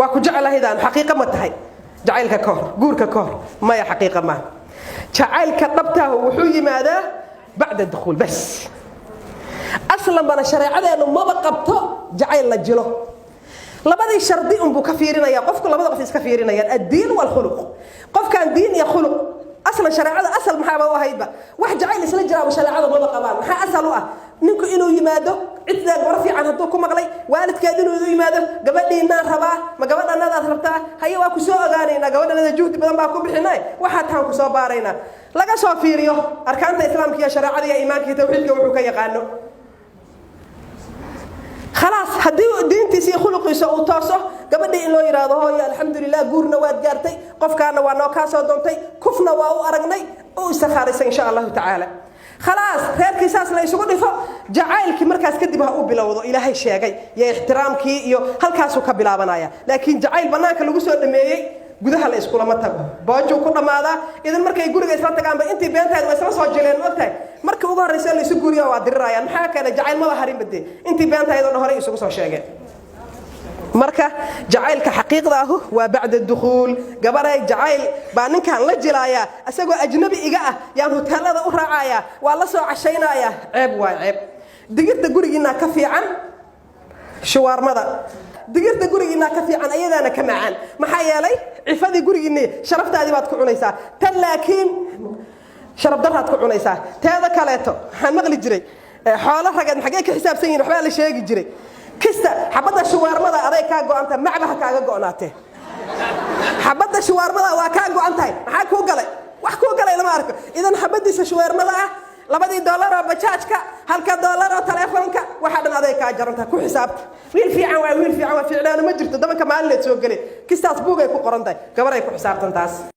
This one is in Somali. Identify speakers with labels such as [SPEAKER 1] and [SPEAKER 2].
[SPEAKER 1] Waa ku jeclahaydaan xaqiiqa ma tahay jacaylka ka hor guurka ka hor? Maya, xaqiiqa maaha. Jacaylka dhabtaahu wuxuu yimaadaa bacda dukhuul bas. Aslan bana shareecadeennu maba qabto jacayl la jilo. Labadii shardi unbuu ka fiirinaya qofku, labada qof iska fiirinayaan: addiin waalkhuluq. Qofkaan diin iyo khuluq aslan shareecada asal maxaaba u ahaydba? Wax jacayl isla jiraaba shareecada maba qabaan. Maxaa asal u ah? Ninku inuu yimaado ciddaa gabaro fiican hadduu ku maqlay, waalidkeed inuu yimaado: "Gabadhiinaan rabaa." "Ma gabadhanadaad rabtaa? Haye, waa ku soo ogaanaynaa. Gabadhanada juhdi badan baa ku bixinay, waxaa tahan ku soo baaraynaa." Laga soo fiiriyo arkaanta islaamka iyo shareecada iyo iimaanka iyo tawxiidka wuxuu ka yaqaano. Khalaas, haddii diintiisa iyo khuluqiisa uu tooso, gabadhii in loo yidhaahdo: "Hooyo, alxamdulilah, guurna waad gaartay, qofkaana waa noo kaa soo doontay, kufna waa u aragnay." U istikhaaraysa, insha Allahu tacaala. Khalaas, reerkii saas la isugu dhifo. Jacaylkii markaas kadib ha u bilowdo Ilaahay sheegay iyo ixtiraamkii iyo halkaasuu ka bilaabanaya. Laakiin jacayl bannaanka lagu soo dhameeyey gudaha la iskulama tago, boojuu ku dhammaadaa. Idan markay guriga isla tagaanba, intii beentahayd waa isla soo jileen. Ma ogtahay, markii ugu horraysa la isu guuriya waa dirirayaan. Maxaa keenay? Jacayl maba harinba dee, intii beentahayd oo dhan horey isugu soo sheegeen. Marka jacaylka xaqiiqda ahu waa bacda dukhuul. Gabaray, jacayl baa ninkan la jilaayaa, isagoo ajnabi iga ah yaan huteelada u raacayaa, waa la soo cashaynayaa, ceeb waa ceeb. Digirta gurigiinaa ka fiican shuwaarmada. Digirta gurigiinaa ka fiican, ayadaana ka macaan. Maxaa yeelay, cifadii gurigiinni sharaftaadii baad ku cunaysaa. Tan laakiin sharaf daraad ku cunaysaa. Teeda kaleeto, waxaan maqli jiray xoolo rageed xaggee ka xisaabsan yihin? Waxbaa la sheegi jiray. Kista xabadda shuwaarmada aday kaa go'anta, macbaha kaaga go'naatee. Xabadda shuwaarmada waa kaa go'an tahay. Maxaa kuu galay? Wax kuu galay lama arko. Idan xabadiisa shuwaarmada ah, 2-dii dollar oo bajaajka, halka dollar oo telefoonka, waxaa dhan aday kaa jarantahay. Ku xisaabta. Wiil fiican waa, wiil fiican waa, fiicnaana ma jirto. Dabanka maalineed soo gelay kistaas buugay ku qoran tahay. Gabaray, ku xisaabtan taas.